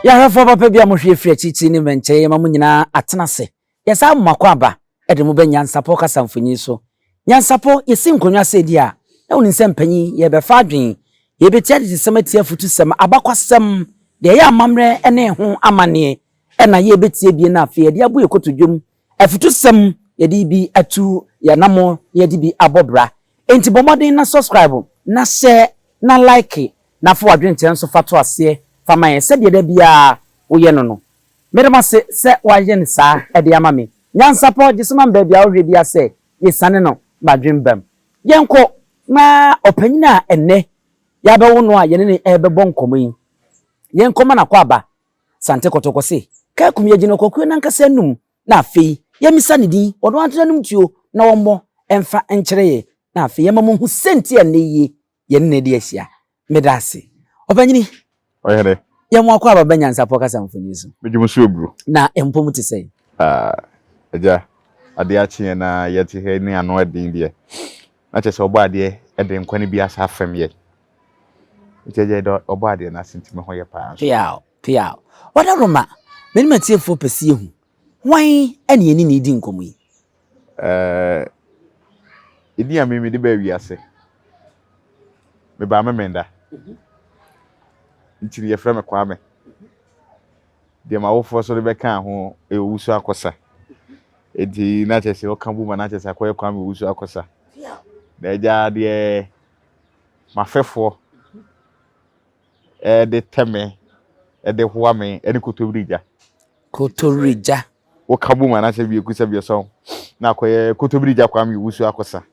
Yɛahwɛfoɔ papa bi a mohwɛ firi akyirikyiri ne mmɛnkyɛeɛ, yɛma mo nyinaa atena ase. Yɛsan mo akɔ aba de mo bɛ Nyansapɔ kasa mfonyin so. Nyansapɔ, yɛsi nkonnwa sɛ di a, na wonim sɛ mpanyin, yɛrebɛfa adwene, yɛrebɛtie atetesɛm atie afutusɛm, abakwasɛm, deɛ ɛyɛ amammerɛ ne ho amanneɛ na yɛrebɛtie bie na afei yɛde abɔ yɛn kotodwom, afutusɛm, yɛde bi atu yɛn anammɔn na yɛde bi abɔ bra. Enti bɔ mmɔden na subscribe, na share, na like, na fa w'adwenkyerɛ nso fa to aseɛ fa ma yɛn sɛdeɛ da biara woyɛ no no. Meda mo ase sɛ woayɛ no saa de ama me. Nyansapɔ, gye so ma me baabi a wohwɛ biara sɛ yɛsiane no m'adwene bam. Yɛnkɔ na ɔpanyin a ɛnnɛ yɛabɛwo no a yɛne no rebɛbɔ nkɔmmɔ yi, yɛnkɔ ma no akwaaba. Sante Kɔtɔkɔ se, Kaakum yɛgyina ɔkwakuo no ankasa anum na afei yɛmmisa ne din, ɔno ara nto n'anom tuo na ɔmmɔ mfa nkyerɛ yɛn na afei yɛma moahu sɛnti a nnɛ yi yɛne no adi ahyia. Meda ase. Ɔpanyini. Ɔhene. Yɛn mo akwaaba ba Nyansapɔ kasa mfoni so. Megye mo so aburo. Na mpɔ mu te sɛn? Ah, Agya, adeɛ akye yɛn na yɛte ha yi ne ano ɛden deɛ, na kyerɛ sɛ Ɔbɔadeɛ de nkwa no bi asa afɛm yɛn. Nti Agya, yɛda Ɔbɔadeɛ no ase nti me ho yɛ paa nso. Peaw, peaw. Ɔdaroma, me ne m'atiefoɔ pɛ sɛ yɛhu, hwan na yɛne no redi nkɔmmɔ yi? Eh, edin a me mede baa wiase, mebaa Memenda. Nti no yɛfrɛ me Kwame. Deɛ m'awofoɔ so de bɛkaa ho yɛ Owusu Akosa. Nti na kyerɛ sɛ ɔka bom a na kyerɛ sɛ akɔyɛ Kwame Owusu Akosa. Na agya deɛ m'afɛfoɔ de tɛ me, de hoa me ne Kotobirigya. Kotobirigya. Woka bom anaasɛ bieku sɛ biɛsɔn na akɔyɛ Kotobirigya Kwame Owusu Akosa.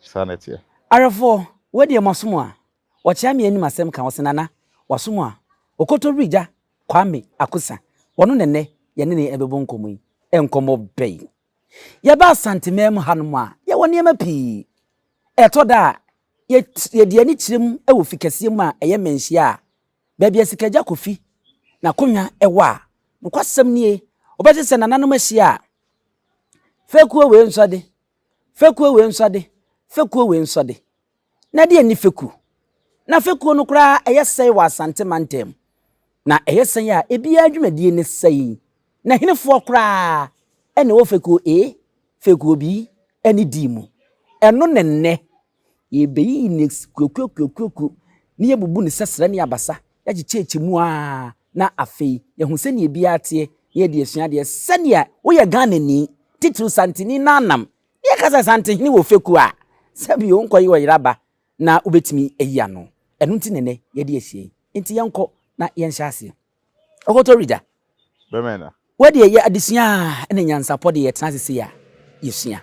Saa na ɛteɛ. Awerɛfoɔ, wei deɛ moasom a, wɔkyea me anim asɛm ka, wɔse Nana, wasom a, Okotobirigya Kwame Akosa, ɔno na nnɛ yɛne no ɛbɛbɔ nkɔmmɔ yi. Nkɔmmɔ bɛn? Yɛba Asanteman mu hanom a, yɛwɔ nneɛma pii. Ɛtɔ da a, yɛde ani kyerɛ mu wɔ fi kɛseɛ mu a ɛyɛ mmanhyia a, baabi a Sikagya Kofi n'akonnwa wɔ a, nokwasɛm nie, wobɛte sɛ nananom ahyia a, fekuo wei nsɔ de, fekuo wei nsɔ de, fekuo wei nsɔ de. Na ɛdeɛn ne fekuo? Na fekuo no koraa ɛyɛ sɛe wɔ Asante mantam. Na ɛyɛ sɛn a ebiara dwumadie ne sɛn? Na henefoɔ koraa na ɛwɔ fekuo A, fekuo B ne D mu? Ɛno na nnɛ yɛrebɛyiyi no kuokuokuokuo na yɛabubu no sɛ srɛ ne abasa, yɛakyekyɛkyɛ mu ara na afei yɛahu sɛdeɛ ebiara teɛ na yɛde asua adeɛ sɛdeɛ woyɛ Ghanani, titiriw Santeni Nanam, na yɛka sɛ Santehene wɔ fekuo a, sɛbi wonkɔyi ɔyere aba na wobɛtumi ayi ano. Ɛno nti na nnɛ yɛde ahyia yi. Nti yɛnkɔ na yɛnhyɛ aseɛ. Ɔkɔtɔ Rida. Bɛmɛn na. Wei deɛ yɛ adesua a ɛna nyansapɔ deɛ yɛtena ase sei a yɛsua.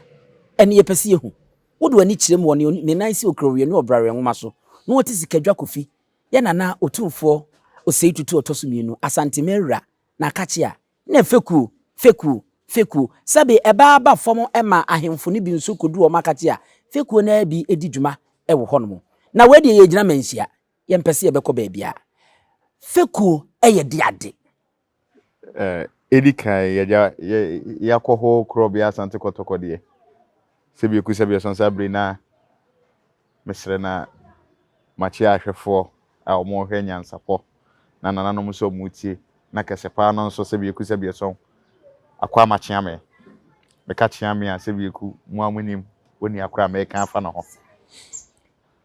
Ɛne yɛpɛ sɛ yɛhu. Wode w'ani kyerɛ mu wɔ ne ne nan si Okrowie ne Ɔbrawe nwoma so na wɔte Sikadwa Kofi yɛ Nana Otumfoɔ Osei Tutu ɔtɔ so mmienu Asante Mawura na akakye a na fekuo fekuo fekuo sɛbe ɛbaa ba fam ma ahemfo no bi nso kɔduru wɔn akakye a fekuo no ara bi di dwuma wɔ hɔnom. Na wei deɛ yɛgyina manhyia Yɛmpɛ sɛ yɛbɛkɔ baabiara. Fekuo yɛ de ade. Edi kan yɛgya yɛ yɛakɔ hɔ korɔbea Asante Kɔtɔkɔ deɛ sɛbi eku sɛbi ɛsɔn saa bere na mesrɛ na makyia ahwɛfoɔ a wɔrehwɛ nyansapɔ na nananom nso a wɔretie na kɛse paa no nso sɛbi eku sɛbi ɛsɔn akɔ ama kyeame meka kyeame a sɛbi eku mo a monim wɔnni akora a meka afa ne ho.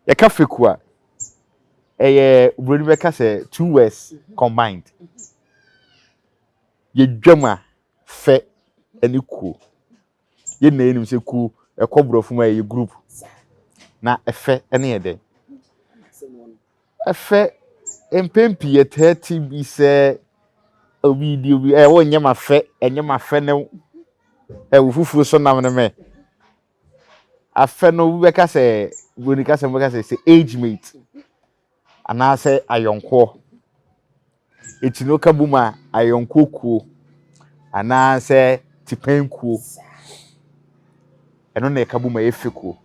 Yɛka feku a, ɛyɛ buroni bɛka sɛ two words combined. Yɛdwam a, fɛ ne kuo. Yɛn nyinaa yɛnim sɛ kuo ɛkɔ borɔfo mu a ɛyɛ group. Na ɛfɛ ne yɛ dɛn? Ɛfɛ mpɛn pii yɛtaa te bi sɛ obi di obi ɛ wonyɛ ma fɛ ɛnyɛ ma fɛ ne wo ɛ wo fufuo so nam ne mɛ. Afɛ no obi bɛka sɛ buroni kasa mu bɛka sɛ sɛ age mate anaasɛ ayɔnkoɔ. Eti no ka bom a ayɔnkoɔ kuo anaasɛ tipɛn kuo. Ɛno na ɛka bom a ɛyɛ fekuo.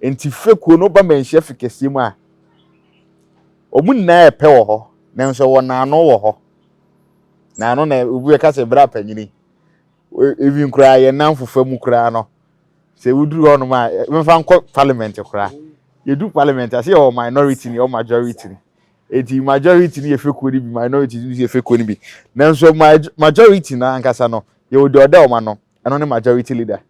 Nti fekuo no ba manhyia fi kɛseɛ mu a wɔn nyinaa yɛ pɛ wɔ hɔ nanso ɛwɔ naano wɔ hɔ. Naano na obi bɛka sɛ bra panyini. Even koraa yɛn nnamfofa mu koraa no, sɛ woduru hɔnom a, mfa nkɔ parliament koraa. Yɛdu parliament a, sɛ yɛwɔ minority ne yɛwɔ majority ni. Eti majority no yɛ fekuo no bi, minority no yɛ fekuo no bi. Nanso majority no ankasa no, yɛwɔ deɛ ɔda wɔn ano, ɛno ne majority leader.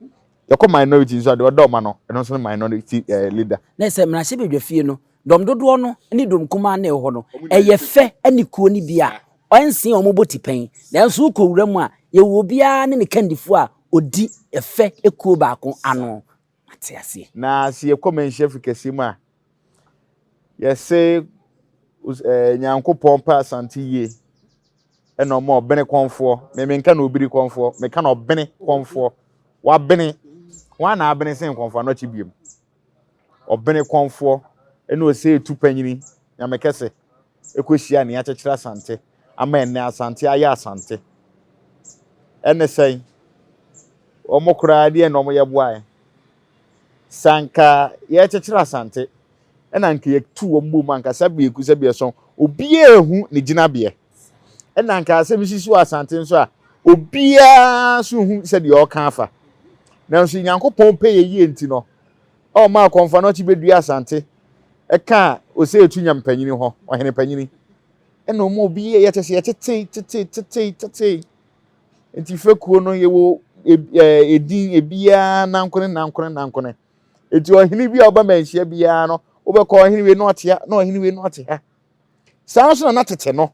Yɛkɔ minority nso a, deɛ ɔda wɔn ano, ɛno nso ne minority eh, leader. Na sɛ mmarahyɛbadwafie no, dɔm dodoɔ no ne dɔm kumaa na ɛwɔ hɔ no, ɛyɛ fɛ ne kuo no bi a ɛnsen a wɔbɔ tipɛn. Nanso wokɔ wura mu a, yɛwɔ obiara ne ne kandifoɔ a ɔdi ɛfɛ kuo baako ano. Mate aseɛ. Na sɛ yɛkɔ manhyia fi kɛseɛ mu a, yɛse eh, Nyankopɔn pɛ Asante yie ɛna ɔma ɔbene kɔnfoɔ. Me menka na obiri kɔnfoɔ, meka na ɔbene kɔnfoɔ. Wabene, wɔn na abene sen kɔnfoɔ anɔkye biem. Ɔbene kɔnfoɔ ɛna ɔsɛ etu panyini nyame kɛse ɛkɔhyia nea akyekyere Asante ama ɛnɛ Asante ayɛ Asante. Ɛne sɛn? Wɔn koraa deɛ na wɔyɛ boae. Sɛ anka yɛrekyekyere Asante ɛna anka yɛtu wɔn bom anka sɛ biako sɛ biɛsɔn obiara ehu ne gyinabeɛ. Ɛna anka asɛm sisi wɔ Asante nso a obiara nso hu sɛdeɛ ɔreka afa. Nanso Nyankopɔn pɛ yɛ yie nti no ɔma akɔmfa no akyi bɛdua Asante ɛka ɔsɛ etu nyampanyini hɔ ɔhene panyini ɛna ɔma obiara yɛkyɛ sɛ yɛtete tete tete tete. Nti fekuo no yɛwɔ edin ebiara nankone nankone nankone. Nti ɔhene bi a ɔba manhyia biara no, wobɛkɔ ɔhene wei na ɔte ha, na ɔhene wei na ɔte ha. Saa nso na na tete no,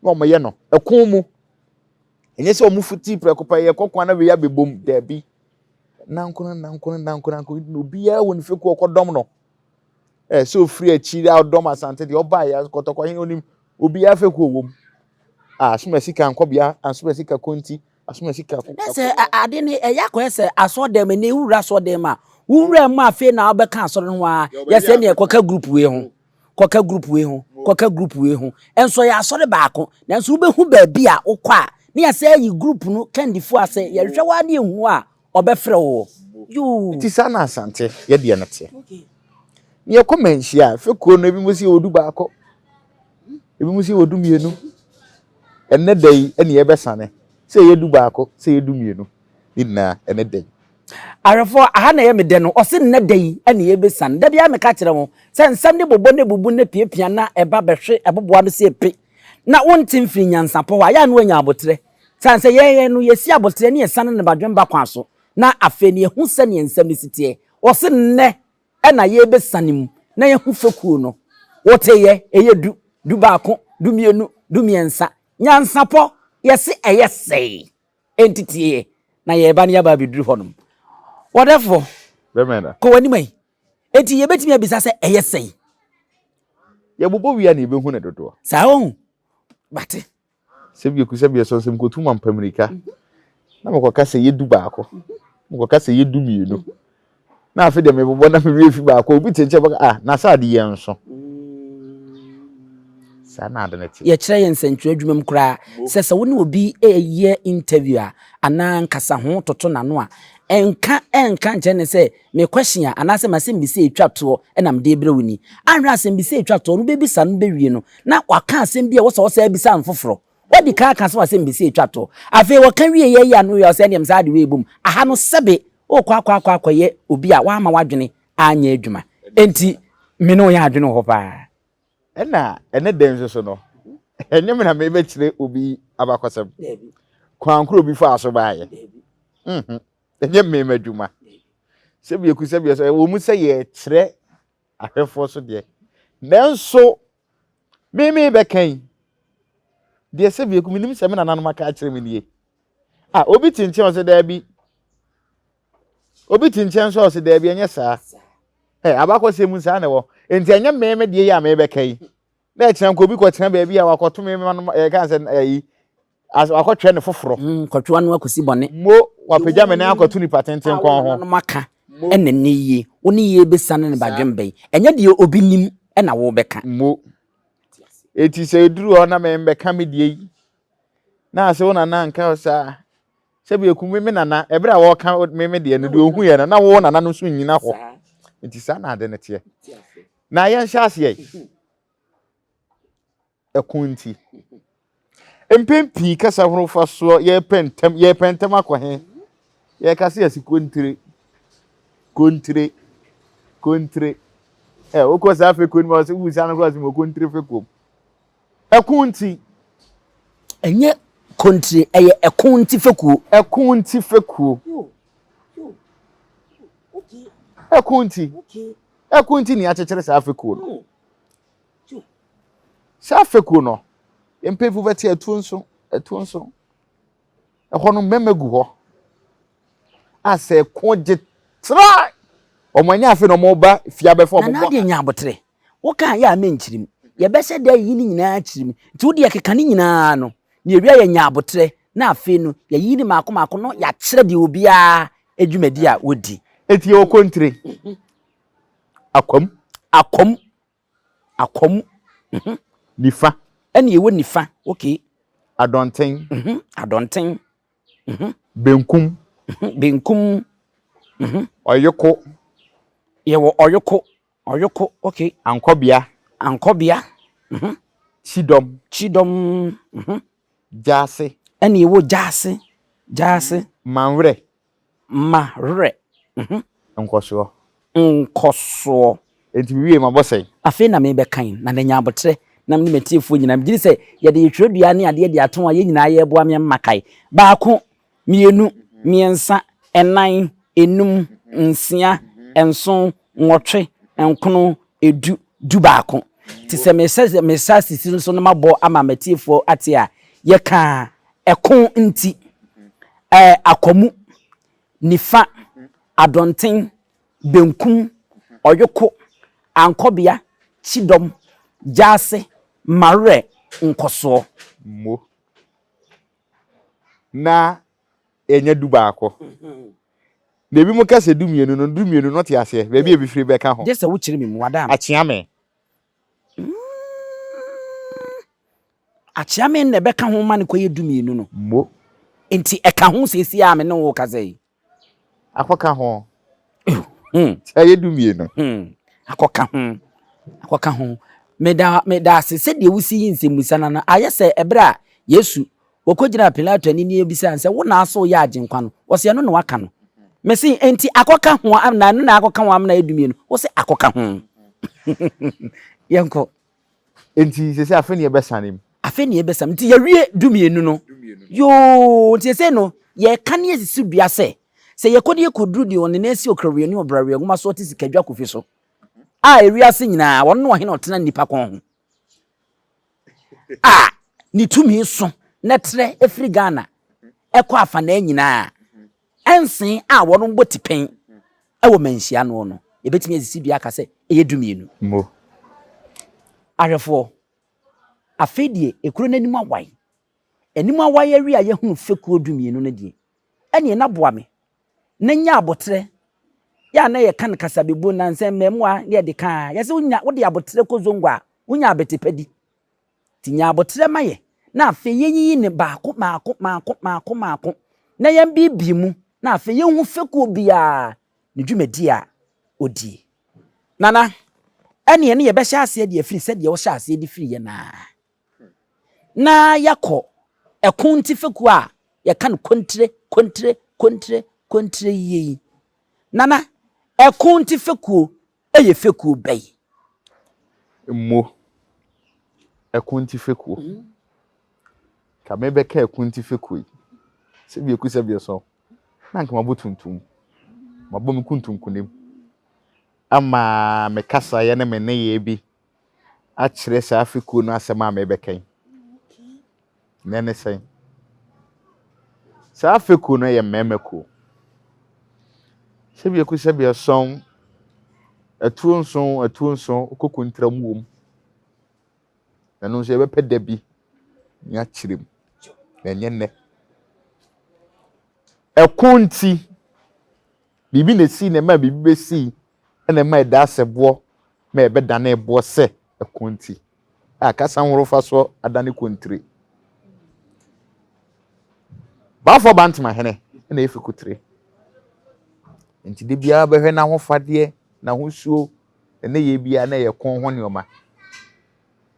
na wɔyɛ no ɛko mu. Ɛnyɛ sɛ wɔn futi prɛko pɛ yɛkɔ kwan na wei abɛbom, daabi. Nankone nankone nankone nankone, na obiara wɔ ne fekuo ɔkɔdɔm no. Ɛ sɛ ofiri akyiri a ɔdɔm Asante deɛ ɔbaa yɛ kɔtɔkɔ hene onim obiara fekuo wɔ mu. Asomasi ka nkɔbea, asomasi ka konti, asomasi ka. Na sɛ ade no ɛyɛ akɔyɛ sɛ asɔɔdan mu, ɛnɛ wowura asɔɔdan mu a, wowura mu afei na wobɛka asɔre no ho a, yɛ sɛ neɛ kɔka group wei ho, kɔka group wei ho, kɔka group wei ho. Nso ɛyɛ asɔre baako, nanso wobɛhu baabi a wokɔ a, ne yɛasɛ ayi group no kandifoɔ a sɛ yɛhwehwɛ wo ara ne yɛhu a, ɔbɛfrɛ wo. Yoo. Nti saa na Asante yɛ deɛ no teɛ. Ne yɛkɔ manhyia a, fekuo no ebi mo si yɛwɔ 11. Ebinom nso yɛwɔ 12. Ɛnnɛ da yi ɛne yɛbɛsane sɛ ɛyɛ 11, sɛ ɛyɛ 12, ne nyinaa ɛne da yi. Ahwɛfoɔ, aha na ɛyɛ me dɛ no, ɔse nnɛ da yi ɛne yɛbɛsane. Da biara meka kyerɛ mo sɛ nsɛm de bobɔ na ɛbubu na ɛpiapia na ɛba bɛhwe ɛboboa no sɛ pe na wonte mfiri nyansapɔ hɔ a, yɛ a na woanya aboterɛ. Sane sɛ yɛn yɛn no yɛsi aboterɛ ne yɛsane no badwemba kwan so na afei no yɛhu sɛdeɛ nsɛm no si teɛ. Ɔse nnɛ na yɛrebɛsiane mu na yɛahu fekuo no. Woteeɛ? Ɛyɛ du, 11, 12, 13. Nyansapɔ, yɛse ɛyɛ sɛe. Enti tie na yɛreba na yɛaba abɛduru hɔnom. Ɔdɛfoɔ, kɔ w'anim ai. Enti yɛbɛtumi abisa sɛ ɛyɛ sɛe? Yɛbobɔ wie a na yɛbɛhu ne dodoɔ. Saa wahu? Mate. Sɛ bi sɛ bi ɛsɔ sɛ mekɔtu ma mpa mmirika na mekɔka sɛ yɛ 11 mekɔka sɛ yɛ 12 na afei deɛ mebobɔ na mewie fi baako obi te nkyɛn bɛka ah na sɛ ade yɛ nso saa na ade no te. Yɛkyerɛ yɛn nsɛntwerɛ adwuma mu koraa sɛ sɛ wo ne obi reyɛ interview a anaa nkasaho toto n'ano a, nka nka nkyerɛ no sɛ me question a anaasɛ m'asɛmmisa a ɛtwa toɔ na mede rebrɛ wo ni. Anhwɛ a asɛmmisa a ɛtwa toɔ no wobɛbisa no bɛwie no na waka asɛm bi a ɛwɔ sɛ ɔsan bisa no foforɔ. Wadi kan aka sɛ w'asɛmmisa a ɛtwa toɔ. Afei wɔka wieeɛ yi a no yɛ ɔsɛ ɛnneɛ mesan de wei bom. Aha no sɛbe worekɔ akɔ akɔ akɔyɛ obi a woamma w'adwene anyɛ adwuma. Enti me ne wo yɛ adwene wɔ hɔ paa. Ɛna ɛne dɛn nso so no, ɛnyɛ me na mebɛkyerɛ obi abakɔsɛm. Kwan koro obi faa so baeɛ. Mhm. Ɛnyɛ me m'adwuma. Sɛbi eku sɛbi ɛsɛ ɛwɔ mu sɛ yɛkyerɛ ahwɛfoɔ so deɛ. Nanso me me bɛka yi deɛ sɛbi eku menim sɛ me nananom aka akyerɛ me nie. Ah, obi te nkyɛn ɔsɛ daabi. Obi te nkyɛn nso ɔsɛ daabi ɛnyɛ saa. Ɛ abakɔsɛm mu saa na ɛwɔ. Nti ɛnyɛ me me deɛ yi a mebɛka yi. Na ɛkyerɛ nka obi kɔtena baabi a wakɔto me ma no ɛka sɛ ɛyi wakɔtwerɛ ne foforɔ. Kɔtwe w'ano akɔsi bɔne. Mo wapagya me nan akɔto nipa tenten kɔn ho. Nanom aka ɛna ne yie. Wo ne yie bɛsiane ne badwemba yi. Ɛnyɛ deɛ obi nim na wobɛka. Mo. Eti sɛ ɛduru hɔ na membɛka me deɛ yi na ase wo nana nka saa. Sɛbi eku me me nana, ɛberɛ a wɔreka me me deɛ no, deɛ ɔhu yɛ no, na wo nana no nso nnyina hɔ. Nti saa na ade no teɛ. Na yɛnhyɛ aseɛ yi. Ɛko nti. Mpɛn pii kasa horow fa soɔ yɛrepɛ ntɛm, yɛrepɛ ntɛm akɔ he? Yɛka sɛ yɛsi kontire, kontire, kontire. Ɛ wokɔ saa fekuo no mu a, wɔsɛ wobusa no koraa sɛ mewɔ kontire fekuom. Ɛko nti. Ɛnyɛ kontire, ɛyɛ ɛko nti fekuo. Ɛko nti fekuo. Ɛko nti. Ɛko nti ni akyekyere saa fekuo no. Saa fekuo no, mpanyinfo bɛte atuo nso, atuo nso. Ɛhɔ no mmarima gu hɔ. A sɛ ɛko gye tra. Wɔn anya afei na wɔn ba fie abɛfa wɔn bɔ. Nana adeɛ nya abotere. Woka a yɛ a menkyiri mu. Yɛbɛhyɛ da ayiyi ne nyinaa akyiri mu. Nti wo deɛ keka ne nyinaa no, na yɛwie a yɛanya aboterɛ, na afei no yɛayiyi no mmaako mmaako na yɛakyerɛ deɛ obiara dwumadi a wɔdi. Enti yɛwɔ kontire, akwam. Akwam, akwam, mhm. Nifa. Ɛna yɛwɔ nifa, okay. Adɔnten. Mhm, adɔnten, mhm. Benkum. Mhm, benkum, mhm. Ɔyoko. Yɛwɔ ɔyoko, Ɔyoko, okay. Ankɔbea. Ankɔbea, mhm. Kyidɔm. Kyidɔm, mhm. Gyaase. Ɛna ɛwɔ Gyaase, Gyaase. Manwerɛ. Mawerɛ, mhm. Nkɔsoɔ. Nkɔsoɔ. Enti mewie mabɔ sɛn? Afei na merebɛkan, na manya aboterɛ, na me ne m'atiefoɔ nyinaa, megye di sɛ yɛde yɛn twerɛdua ne adeɛ de ato a yɛn nyinaa yɛreboa me ama makae. Baako, mmienu, mmiɛnsa, nnan, enum, nsia, nson, nwɔtwe, nkron, edu, dubaako. Nti sɛ mehyɛ sɛ mehyɛ asisi no so na mabɔ ama m'atiefoɔ ate a, yɛka ɛko nti, ɛɛ akwamu, nifa, adɔnten, benkum, ɔyoko, ankɔbea, kyidɔm, gyaase, mawerɛ, nkɔsoɔ. Mo. na ɛnyɛ dubaako. Na ebinom ka sɛ dumienu no, dumienu no te aseɛ, baabi a ebi firi bɛka ho. Gye sɛ wokyerɛ me mu, wada me. Akyeame. Akyeame na ɛbɛka ho ma no kɔyɛ dumienu no. Mo. Nti ɛka ho seesei a me ne wo rekasa yi. Akɔka ho. Nti ayɛ dumienu. Akɔka ho. Akɔka ho. Meda meda ase sɛdeɛ wosi yi nsɛmmisa no ano. Ayɛ sɛ ɛberɛ a Yesu wɔkɔgyinaa Pilato anim ne yɛbisaa no sɛ, wo na ase woyɛ agyenkwa no? Ɔse ɛno na waka no. Mese enti akɔka ho na ɛno na akɔka ho amena ayɛ dumienu? Wose akɔka ho. Yɛnkɔ. Enti sese afei ne yɛbɛsane mu. Afei ne yɛbɛsane mu. Nti yɛwie dumienu no. Yoo, nti sese no yɛka ne yɛsisi dua sɛ, sɛ yɛkɔ ne yɛkɔduru deɛ ɔne no asi ɔkrawiani ɔbrawiɛ nwoma so ɔte sikadwa kofi so a ewiase nyinaa ɔno ne ɔhene ɔtena nnipa kɔn ho a ne tumi so na ɛtrɛ ɛfiri Ghana ɛkɔ afanaa nyinaa Ɛnsen a wɔnom bɔ tipɛn wɔ manhyia noɔ no, yɛbɛtumi asisi dua aka sɛ ɛyɛ dumienu. Mo. Ahwɛfoɔ, afei deɛ ekuro no anim awae. Anim awae awie a yɛahunu fekuo dumienu no deɛ, ɛneɛ na boa me na nya aboterɛ. Yɛ a na yɛka no kasabebuo nnansa yi mmaamua ne yɛde ka a, yɛse wonya, wode aboterɛ kɔ zongo a, wonya abete pa di. Nti nya aboterɛ ma yɛ, na afei yɛnyiyi no baako maako maako maako maako, na yɛmbiebie mu, na afei yɛnhu fekuo biara ne dwumadie a ɔdie. Nana, ɛneɛ ne yɛbɛhyɛ aseɛ de afiri sɛdeɛ wohyɛ aseɛ de firiiɛ no ara, na yɛakɔ ɛko nti fekuo a yɛka no kontire, kontire, kontire, kontire yie yi. Nana, ɛko nti fekuo yɛ fekuo bɛn? Mmo, ɛko nti fekuo. Ka mebɛka ɛko nti fekuo yi, sɛ bi eku sɛ bi ɛsɔ, na nka mabɔ tuntum, mabɔ me kuntunkunim ama me kasaeɛ ne me nneyɛɛ bi akyerɛ saa fekuo no asɛm a mebɛka yi. Na ɛne sɛn? Saa fekuo no yɛ mmarima kuo. Sɛbiako sɛbiason, atuo nson atuo nson, koko ntramu wom. Ɛno nso yɛbɛpɛ da bi ne akyerɛ mu, na ɛnyɛ nnɛ. Ɛko nti, biribi na esii na ɛmaa biribi bɛsii na ɛma ɛda asɛboɔ ma ɛbɛdanee boɔ sɛ ɛko nti. a kasa horow fa so adane kontire. Baafoɔ Bantama hene na efi kotire. Nti da biara bɛhwɛ n'ahofadeɛ, n'ahosuo, ne ne yɛ biara na ɛyɛ kɔn ho nneɛma.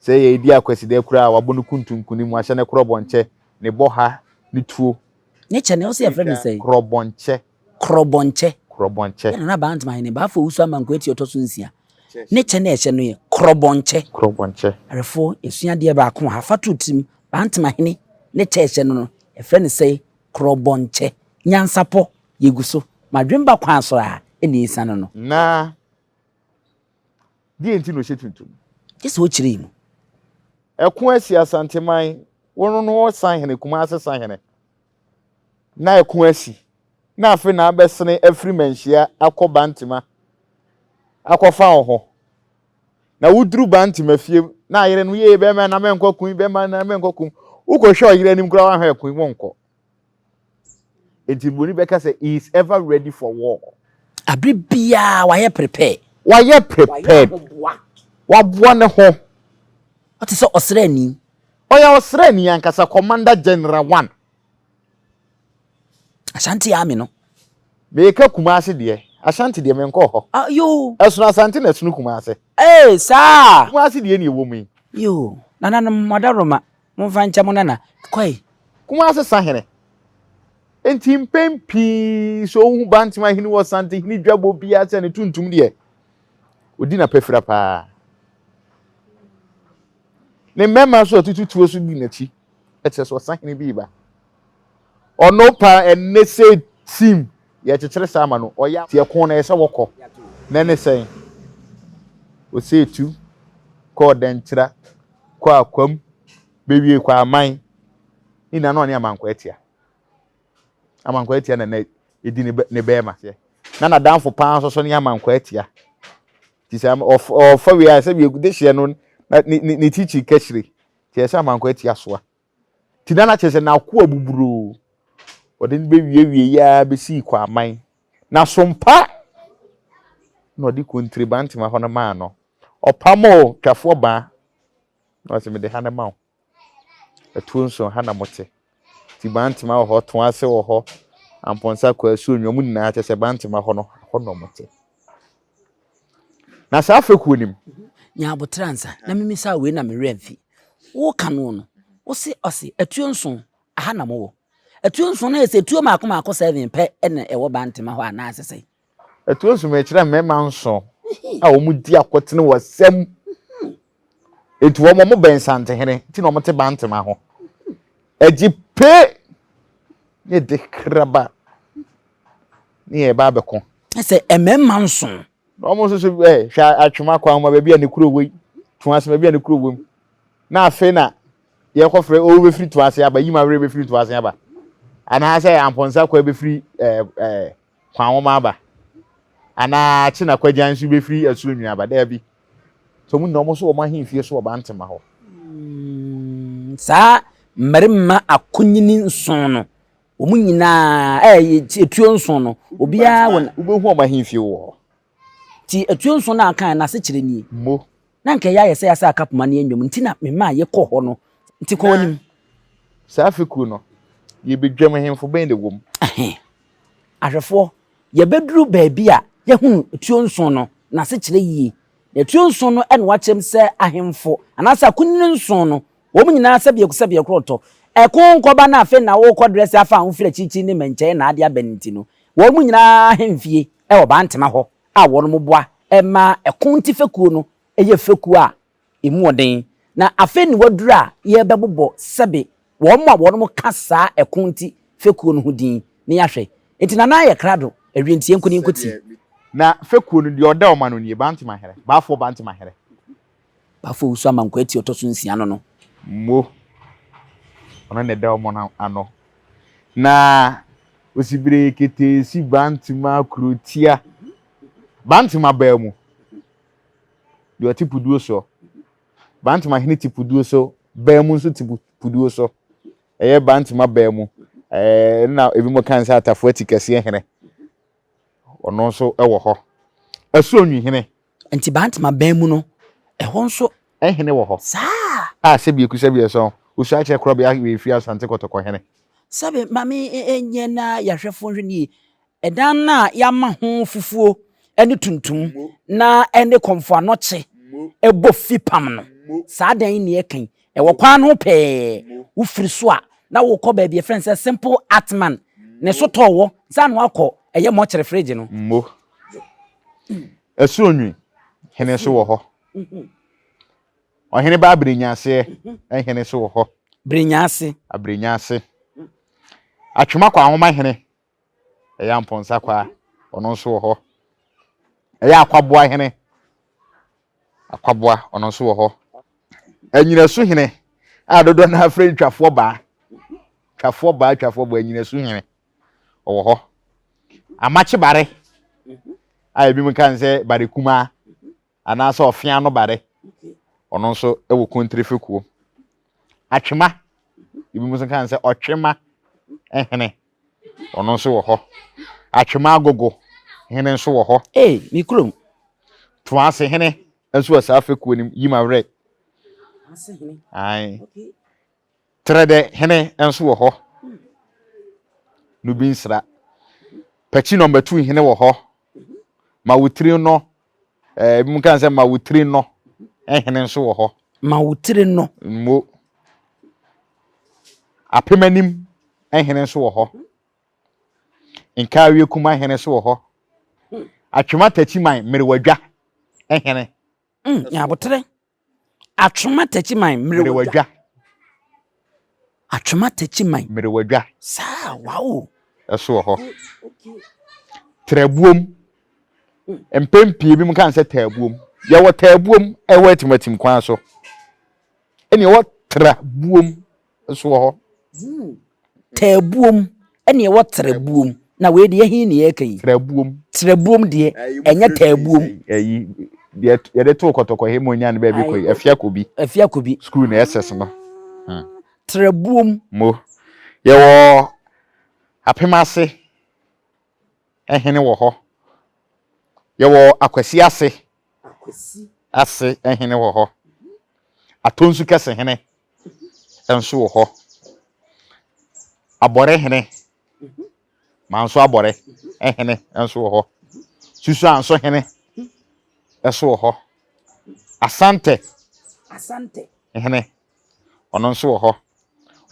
Sɛ yɛredi akwasideɛ koraa a, wabɔ ne kuntunkuni mu, ahyɛ ne korɔbɔnkyɛ, ne bɔha, ne tuo. Ne kyɛ no, wose yɛfrɛ no sɛn? Korɔbɔnkyɛ. Korɔbɔnkyɛ. Korɔbɔnkyɛ. Yɛ Nana Bantama hene, Baafoɔ Owusu Amankwaa ti ɔtɔ so nsia. Ne kyɛ no a ɛhyɛ no yɛ korɔbɔnkyɛ. Korɔbɔnkyɛ. Awerɛfoɔ, yɛsua adeɛ baako wɔ ha. Fa to wo tirim, Bantamahene ne kyɛ a ɛhyɛ no no, yɛfrɛ no sɛn? Korɔbɔnkyɛ. Nyansapɔ, yɛgu so. Madwemba kwan so ara na yɛsiane no. Na deɛ nti na ɔhyɛ tuntum? Gye sɛ wokyerɛ mu. Ɛko asi Asanteman, wo no wo sahene, Kumase sahene, na ɛko asi, na afe na abɛsene afiri Manhyia akɔ Bantema akɔfa wo ho. Na woduru Bantema fie na ayere no yee bɛrima na mɛnkɔ kun, bɛrima na mɛnkɔ kun. Wokɔhwɛ ɔyere anim koraa woahwɛ ɛko yi wonkɔ. Enti buroni bɛka sɛ he is ever ready for war. Abere biara wayɛ prepare. Wayɛ prepared. Waboa ne ho. Ɔte sɛ ɔsraani. Ɔyɛ ɔsraani ankasa, Commander General one. Ashanti Army no. Meka Kumasi deɛ, Ashanti deɛ menkɔɔ hɔ. Ah, yoo. Ɛsono Asante na ɛsono Kumasi. Ee, saa. Kumasi deɛ na ɛwɔ mu yi. Yoo, nananom, mo adaworoma, momfa nkyɛ mo nana. Kɔe. Kumase sahene. Enti mpɛn pii sɛ ohu Bantama hene wɔ Santehene dwabɔ biara sɛ ne tuntum deɛ, odi n'apafira paa. Ne mmarima nso atutu tuo so di n'akyi, ɛkyerɛ sɛ ɔsahene bi reba. Ɔno pa ɛnne sɛ tim yɛkyekyere saa ma no, ɔyɛ ti ɛko na ɛsɛ wɔkɔ. Na ne sɛn? Ɔsɛ tu kɔɔ Dɛnkyira, kɔɔ Akwam, bɛwie kɔ Aman. Nyinaa na ɔne Amankwa atia. Amankwa atia na na ɛdi ne bɛrima. Na n'adamfo paa nso so ne Amankwa atia. Nti sɛ ɔfa wei a sɛ bi de hyeɛ no na ne ne ne tikyi kahyire. Nti ɛsɛ Amankwa atia soa. Nti na na kyerɛ sɛ n'akoa buburoo. Ɔde no bɛwiewie yi ara bɛsii kɔ aman. Na sompa na ɔde kontire bantema hɔ no maa no. Ɔpamoo twafoɔ baa na ɔsɛ mede ha no ma wo. Atuo nso, ha na mote. Nti Bantema wɔ hɔ, Toase wɔ hɔ, Ampɔnsa, Kwasu, Onwa, mu nyinaa kyerɛ sɛ Bantema hɔ no, hɔ na wɔte. Na saa fekuo no mu. Nya aboterɛ ansa na memisa wei na me werɛ amfi. Woka noɔ no, wose ɔse atuo nson, aha na mowɔ. Atuo nson no yɛ sɛ atuo mmaako mmaako seven pɛ na ɛwɔ Bantema hɔ anaasɛ sɛn? Atuo nson mekyerɛ mmarima nson a wɔdi akɔtene wɔ sɛm. Enti wɔn wɔn bɛn Santehene nti na wɔn te Bantema ho. Ɛgye pe ne de kraba ne yɛ ba abɛko. Sɛ mmarima nson. Na wɔn nso so ɛ hwɛ atwema kwan ma baabi a ne kuro wɔ yi Toase baabi a ne kuro wɔ mu. Na afei na yɛkɔfrɛ owu bɛfiri Toase aba yima werɛ bɛfiri Toase aba anaasɛ Ampɔnsa kwa bɛfiri ɛɛ ɛɛ kwan nwoma aba anaa kye na kwagyan nso bɛfiri asuo nwini aba daabi sɛ wɔn nyinaa wɔn nso wɔn ahemfie so wɔ Bantema hɔ. Mm, saa mmarima akonyini nson no, wɔn nyinaa ɛyɛ etuo nson no, obiara wɔ. Wobɛhu wɔn ahemfie wɔ hɔ. Ti etuo nson no a aka n'ase kyerɛ nie. Mo. Na nka ɛyɛ ayɛ sɛ yɛasɛ aka poma ne anwam nti na memaa yɛkɔ hɔ no nti kɔ anim. Saa fekuo no, yɛbɛdwam ahemfo bɛn na ɛwɔ mu? Ahwɛfoɔ, yɛbɛduru baabi a yɛahunu tuo nson no n'asekyerɛ yie. Na tuo nson no na wɔakyerɛ mu sɛ ahemfo anaasɛ akunini nson no, wɔn nyinaa sɛbiako sɛbiako retɔ. Ɛko nkɔba na afei na worekɔ drɛse afa a wofiri akyirikyiri ne mmɛnkyɛe na ade aba no nti no, wɔn nyinaa ahemfie wɔ Bantema hɔ a wɔboa ma ɛko nti fekuo no yɛ fekuo a emu wɔ den, na afei ne waduru a yɛrebɛbobɔ sɛbe wɔn a wɔnom ka saa ɛko nti fekuo no ho din na yɛahwɛ. Enti Nana ayɛ krado, awie nti yɛnkɔ na yɛnkɔtie. Na fekuo no, deɛ ɔda wɔn ano nie, Bantemahere, Baafoɔ Bantemahere. Baafoɔ Owusu Amankwaa ti ɔtɔ so nsia no no. Mo, ɔno na ɛda wɔn ano. Na Osibire Keteesi Bantema Kurotia, Bantema baa mu. deɛ ɔte puduo soɔ. Bantama hene te puduo so, baa mu nso te puduo so. Ɛyɛ Bantama baa mu. Ɛɛ na ebinom kan sɛ Atafo ati kɛseɛ hene. Ɔno nso wɔ hɔ. Asuonwi hene. Nti Bantama baa mu no, ɛhɔ nso. Hene wɔ hɔ. Saa. A sɛbi eku sɛbi ɛsɔn. Osu akyerɛ korɔbea wɔ efiri Asante Kɔtɔkɔ hene. Sɛbi ma me nyɛ na yɛahwɛfoɔ nhwɛ no yie. Ɛdan no a yɛama ho fufuo ne tuntum na ɛne kɔmfoanɔkye bɔ fipam no, saa dan yi na yɛka yi. Ɛwɔ kwan no ho pɛɛ. Wofiri so a, na wokɔ baabi yɛfrɛ no sɛ Simple Atman ne sotɔɔ wɔ, nsa na wakɔ ɛyɛ mɔkyere fridge no. Mmo. Asuo nwi. Hene nso wɔ hɔ. Ɔhene ba Aberenyaseɛ hene nso wɔ hɔ. Berenyaase. Aberenyaase. Atwema Kwahoma hene, ɛyɛ Ampɔnsa Kwaa, ɔno nso wɔ hɔ. Ɛyɛ Akwaboa hene, Akwaboa, ɔno nso wɔ hɔ. Anyinasu hene a dodoɔ no ara frɛ no Twafoɔ Baa, Twafoɔ Baa, Twafoɔ Baa, Anyinasu hene, ɔwɔ hɔ. Amakye Bare a ebinom ka no sɛ Bare Kumaa anaasɛ Ɔfea ano Bare, ɔno nso wɔ Kontire Fekuo. Atwema, ebinom nso ka no sɛ Ɔtwema hene, ɔno nso wɔ hɔ. Atwema Agogo hene nso wɔ hɔ. Ee, me kurom. Toase hene nso wɔ saa fekuo no mu, Yimawerɛ. Toase hene. Ae. Okay. Trɛdɛ hene nso wɔ hɔ. No bi nsra. Pakyi nɔmba tu hene wɔ hɔ. Ma wo tiri no, eh, ebinom ka sɛ ma wo tiri no hene nso wɔ hɔ. Ma wo tiri no. Mo. Apem anim hene nso wɔ hɔ. Nkaawie kuma hene nso wɔ hɔ. Atwema takyiman mmerewadwa hene. Nyabotere. Atwema takyiman mmerewadwa. Atwema takyiman. Mmerewadwa. Saa wow. Ɛso wɔ hɔ. Trɛbuom. Mpɛn pii bi mu kan sɛ taabuom. Yɛwɔ taabuom ɛwɔ atimatim kwan so. Ɛna ɛwɔ trabuom nso wɔ hɔ. Taabuom ɛna ɛwɔ trabuom. Na wei deɛ ɛhe ne yɛreka yi? Trabuom. Trabuom deɛ ɛnyɛ taabuom. Ɛyi deɛ yɛde too kɔtɔkɔ he ma onyaa ne baabi kɔ yi, Afia Kobi. Afia Kobi. School na SS no. Trabuom. Mo. Yɛwɔ Apem ase hene wɔ hɔ. Yɛwɔ Akwasi ase ase hene wɔ hɔ. Atonsu kɛse hene nso wɔ hɔ. Abɔre hene, Manso Abɔre hene nso wɔ hɔ. Susuanso hene nso wɔ hɔ. Asante hene, ɔno nso wɔ hɔ.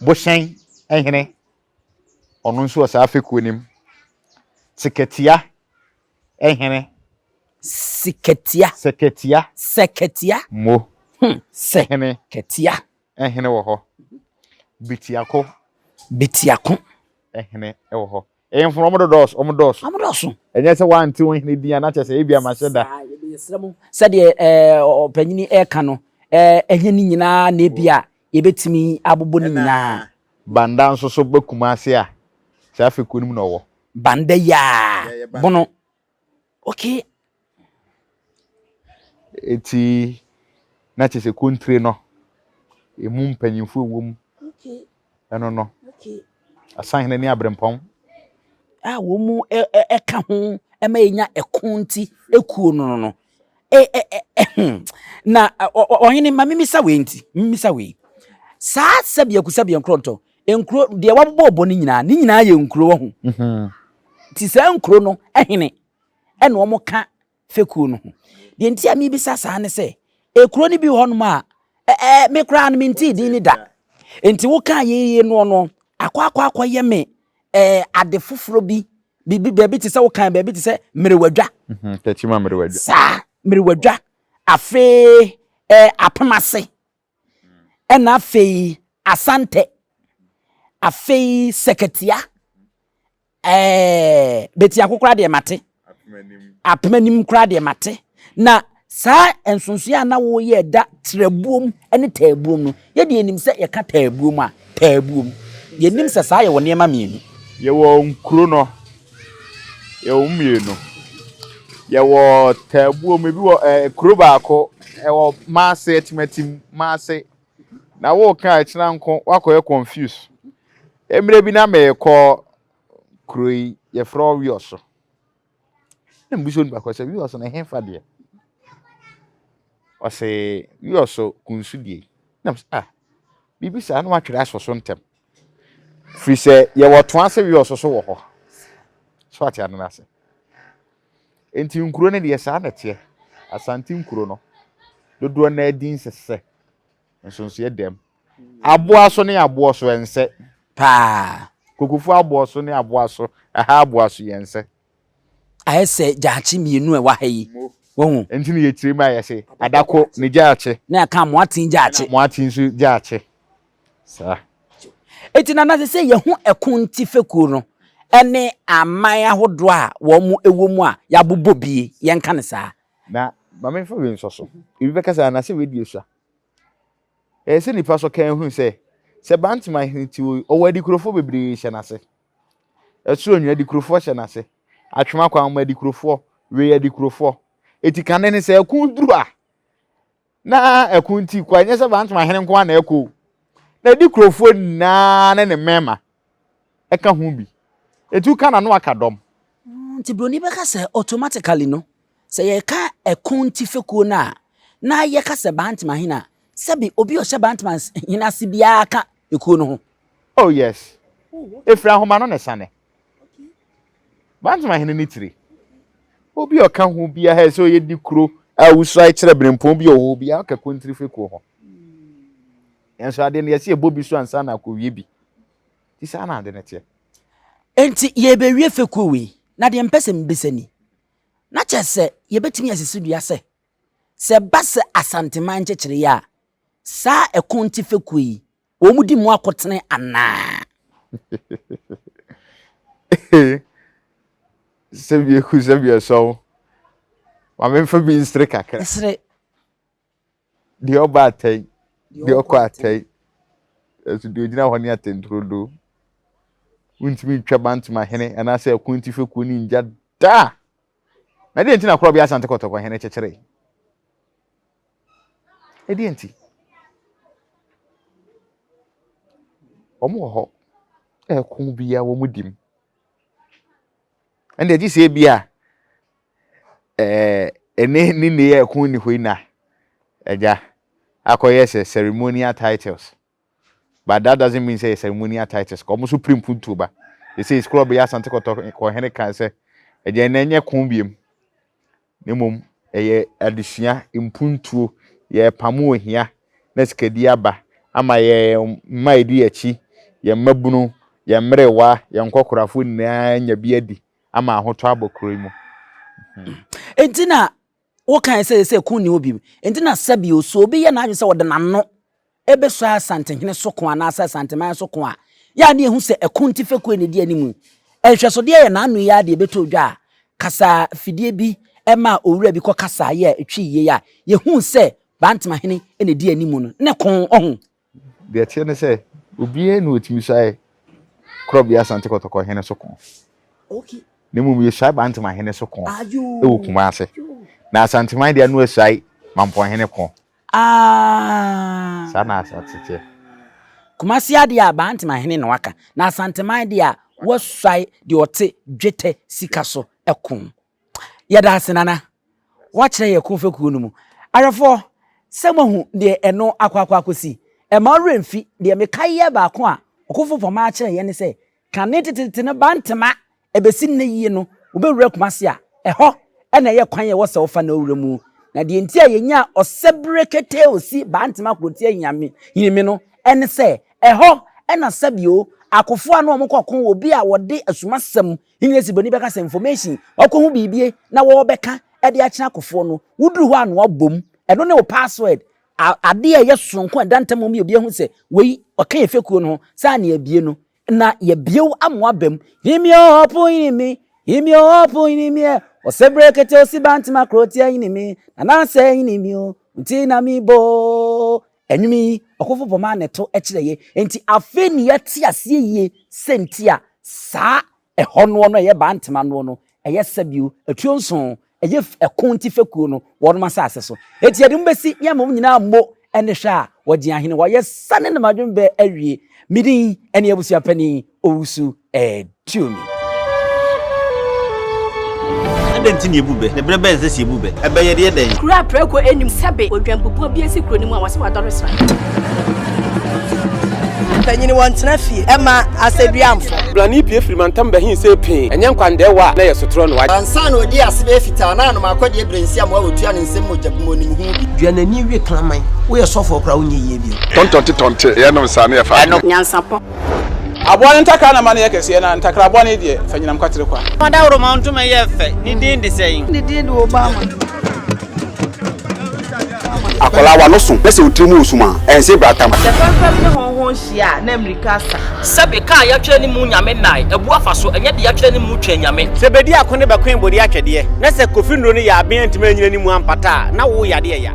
Bohyɛn hene, ɔno nso wɔ saa fekuo no mu. Sekatia hene. Sikatia. Sɛkɛtia. Sɛkɛtia. Mo. Sɛ. Hene. Kɛtia. Hene wɔ hɔ. Bitiako. Bitiako. Hene wɔ hɔ. Ahemfo no wɔn dodɔɔso, wɔn dɔɔso. Wɔn dɔɔso. Ɛnyɛ sɛ wɔante wɔn hene din a na kyerɛ sɛ ebia mahyɛ da. Saa, yɛsrɛ mo sɛdeɛ ɛɛ ɔpanyini ɛreka no, ɛɛ ɛnyɛ ne nyinaa na ebia yɛbɛtumi abobɔ ne nyinaa. Banda nso so ba Kumasi a, saa fekuo no mu na ɔwɔ. Banda yi a, bono. Okay. Eti na kyerɛ sɛ kontire no, emu mpanyinfoɔ ɛwɔ mu. Ɛno no. Asahene ne aberempɔn. A wɔn mu ɛka ho ɛma yɛnya ɛko nti ekuo no no no. E, e, e, hmm. Na ɔhene ma mimisa wei nti, mimisa wei. Saa sɛbi akusa bi nkorɔntɔ, nkuro deɛ wabobɔ ɔbɔ no nyinaa, ne nyinaa yɛ nkuro wɔ ho. Nti saa nkuro no hene ɛna wɔn ka fekuo no ho. Deɛ nti a mebisa saa ne sɛ, ekuro no bi wɔ hɔnom a ɛɛ me koraa no mentee din ne da. Nti wokaa yeye noɔ no, akɔ akɔ akɔyɛ me ɛɛ ade foforɔ bi, biribi baabi te sɛ wokan baabi te sɛ mmerewadwa. Tachima mmerewadwa. Saa mmerewadwa. Afei ɛɛ apem ase. Ɛna afei asantɛ. Afei sɛkɛtia. Ɛɛ betiako koraa deɛ mate. Apem anim koraa deɛ mate. Na saa nsonsonoeɛ a na wɔyɛ da trɛbuom ne taabuom no, yɛdeɛ yɛnim sɛ yɛka taabuom a, taabuom. Yɛnim sɛ saa yɛwɔ nneɛma mmienu. Yɛwɔ nkuro no, yɛwɔ mu mmienu. Yɛwɔ taabuom, ebi wɔ ɛɛ kuro baako, ɛwɔ Maase, Atimatim, Maase. Na woka a ɛkyena nko woakɔyɛ confuse. Mmerɛ bi na merekɔ kuro yi yɛfrɛ hɔ Wiɔso. Na mebisa onipa korɔ sɛ Wiɔso no ɛhefa deɛ? Ɔse Wiɔso Kunsu deɛ. Na mese ah biribi saa na watwerɛ asɔ so ntɛm. Firi sɛ yɛwɔ toa sɛ Wiɔso so wɔ hɔ. So ate ade no ase. Nti nkuro no deɛ saa na ɛteɛ. Asante nkuro no dodoɔ no ara din sesɛ. Nsonsoeɛ dɛm. Aboa so ne aboɔ so ɛnsɛ. Paa. Kokofuo aboɔ so ne aboa so, ɛha aboa so yɛnsɛ. Ayɛ sɛ gyaakye mmienu a ɛwɔ ha yi. Wahu? Nti na yɛkyerɛ mu a yɛse adako ne gyaakye. Na yɛka amoaten gyaakye. Ɛna amoaten nso gyaakye. Saa. Enti Nana sɛ sɛ yɛhu ɛko nti fekuo no ne aman ahodoɔ a wɔn wɔ mu a yɛabobɔ bie, yɛnka no saa. Na ma memfa wei nsɔ so. Ebi bɛka sɛ, Ana sɛ wei deɛ sua. Ɛyɛ sɛ nipa so kan hunu sɛ, sɛ Bantama hene te hɔ yi, ɔwɔ adikurofoɔ bebree hyɛ n'ase. Ɛsoro onwunu adikurofoɔ hyɛ n'ase. Atwema kwan adikurofoɔ, wei adikurofoɔ. Eti kane ne sɛ ɛko duru a, na ɛko nti kɔ ɛnyɛ sɛ Bantama hene nko ara na ɛkɔ o. Na adikurofoɔ nyinaa ne ne mmarima ɛka ho bi. Eti woka n'ano aka dɔm. Nti broni bɛka sɛ automatically no, Sɛ yɛreka ɛko nti fekuo no a, na yɛka sɛ Bantama hene a, sɛbe obi a ɔhyɛ Bantama hene ase biara ka ekuo no ho. Oh yes. Efiri ahoma no na ɛsane. Bantama hene ne tire. Obi a ɔka ho biara sɛ ɔyɛ di kuro a wosuae kyerɛ berempɔn bi a ɔwɔ hɔ biara ɔka kontiri fekuo ho. Nanso adeɛ no yɛsɛ yɛbɔ bi so ansa na akɔwie bi. Nti saa na ade no teɛ. Enti yɛrebɛwie fekuo wei, na deɛ mpɛ sɛ mebisa ni, Na kyerɛ sɛ yɛbɛtumi asi so dua sɛ, sɛ ɛba sɛ Asanteman nkyekyereeɛ a, saa ɛko nti fekuo yi, wɔn di mu akotene anaa? Sɛbi eku sɛbi ɛsɔw. Ma memfa bi nsere kakra. Sere. Deɛ ɔba atɛn, deɛ ɔkɔ atɛn, ɛso deɛ ɔgyina hɔ ne atɛnturodoo. Wontumi ntwa Bantama hene anaasɛ ɛko nti fekuo no ngya da. Na deɛ nti na Korɔbea Asante Kɔtɔkɔ hene kyekyeree? Ɛdeɛ nti? Wɔn wɔ hɔ, ɛko biara wɔn di mu. Ɛnna gye sɛ ebi a ɛɛ ɛne ne nne yɛ ɛko nni hɔ yi na agya akɔyɛ sɛ ceremonial titles. But that doesn't mean sɛ yɛ ceremonial titles. Wɔn nso piri mpuntuo ba. Ɛsɛ sukuu ɔbɛyɛ Asante Kɔtɔkɔ hene kan sɛ agya ɛnna ɛnyɛ ko biem. Na mmom ɛyɛ adesua, mpuntuo, yɛrepamo ohia na sikadie aba ama yɛn mma a ɛdi yɛn akyi, yɛn mmabunu, yɛn mmerewa, yɛn nkɔkorafoɔ nyinaa anya bi adi ama ahotɔ abɔ kuro yi mu. Enti na wokae sɛ sɛ ko nni hɔ bio. Enti na sɛbio sɛ obi yɛ n'adwene sɛ ɔde n'ano bɛsɔ Asantehene so ko anaasɛ Asanteman so ko a, yɛ a na yɛhu sɛ ɛko nti fekuo na ɛdi anim. Nhwɛsodeɛ yɛ n'ano yi ara deɛ ɛbɛtɔ dwa a, kasa fidie bi maa owura bi kɔkasaeɛ a ɛtwii yei a yɛhuu sɛ Bantemahene na ɛdi anim no, ne ko ɔho. Deɛ ɛteɛ ne sɛ, obiara nni hɔ a ɔtumi suae Korɔbea Asante Kɔtɔkɔ hene so ko. Na mmom yɛsuae Bantama hene so ko wɔ Kumase. Na Asanteman deɛ ano asuae Mampɔn hene ko. Saa na Asante teɛ. Kumase adeɛ a Bantama hene na waka. Na Asanteman deɛ a wasuae deɛ ɔte dwetɛ sika so ko. Yɛda ase Nana. Woakyerɛ yɛn ko fekuo no mu. Ahwɛfoɔ, sɛ moahu deɛ ɛno akɔ akɔ akɔsi. Ɛmma wo werɛ mfi, deɛ mekae yɛ baako a Ɔkofo Pɔmaa kyerɛɛ yɛn ne sɛ, kane teteete no Bantama ɛbɛsi nnɛ yie no, wobɛwura Kumase a, ɛhɔ na ɛyɛ kwan a ɛwɔ sɛ wofa na wowura mu. Na deɛ nti a yɛnyaa ɔsɛberɛ ketee osi Bantama kurotia Hinime no ne sɛ, ɛhɔ na sɛbio akofoɔ a na wɔkɔ ko wɔ bi a wɔde asumasɛm English broni bɛka sɛ information, wakɔhu biribie na wɔrebɛka de akyerɛ akofoɔ no, woduru hɔ a na wabom, ɛno ne wo password, adeɛ a ɛyɛ soronko a ɛda ntam ma obi ahu sɛ wei ɔka yɛ fekuo no ho, saa na yɛabie no, na yɛabie wo ama waba mu. Himi ɔpo hini himi ɔpo hini mi ɛ, ɔsɛ brekete osi bantema krotia hini mi, nanasɛ hini mi o, nti na mi bo. Ɛnwom yi, ɔkofo pɔmaa na ɛto kyerɛ yɛ, enti afei ne yɛte aseɛ yie sɛ nti a saa ɛhɔ noɔ no ɛyɛ Bantama noɔ no ɛyɛ sɛbio atuo nson ɛyɛ ɛko nti fekuo no wɔnom asase so. Enti yɛde mo bɛsi ne ama mo nyinaa mmo ɛne hwɛ a wɔgye ahene wɔyɛ sane ne madwembɛ awie. Me din ɛne abusuapanin Owusu Aduomi. Adɛn nti na yɛbu bɛ? Na berɛ bɛn na ɛsɛ sɛ yɛbu bɛ? Ɛbɛ yɛde yɛ dɛn? Kuro a prako nnim sɛbe odwanbubuo bi asi kuro no mu a wɔse wadɔre sra. Mpanyini wɔntena fie ɛma asɛduamfo. Blani pue firi mantam bɛhee sɛ pee, ɛnyɛ nkwandɛɛwa a na ɛyɛ sotorɔ no. Ansa na ɔdii ase bɛyɛ fitaa na anom akɔdeɛ berɛ nsi amoa wɔtua ne nsam mogya bi mu ɔnim ho bi. Dua n'ani we kraman. Woyɛ sɔfoɔ koraa wonyɛ yie bio. Tɔntɔnte tɔnte, yɛnom saa na yɛfa adwene. Nyansapɔ. Aboa no ntakra na ma no yɛ kɛseɛ, na ntakra bɔne deɛ, fa nyinam kwatere kwa. Ɔdawuroma ntoma yɛ fɛ. Ne din de sɛn? Ne din de Obama. Akwadaa w'ano so na sɛ wo tiri mu wɔ sum a, ɛnse bratam. Sɛ fɛmfɛm ne hɔnhɔn hyia a, na mmirika asa. Sɛbe ka a yɛatwerɛ ne mu Nyame nnae, abu afa so, ɛnyɛ deɛ yɛatwerɛ ne mu Twɛn Nyame. Sɛ bedi ako ne bɛkoe bode atwɛdeɛ, na sɛ Kofi nnuro no yɛ aben antumi anyina ne mu ampata a, na wo yadeɛ ya.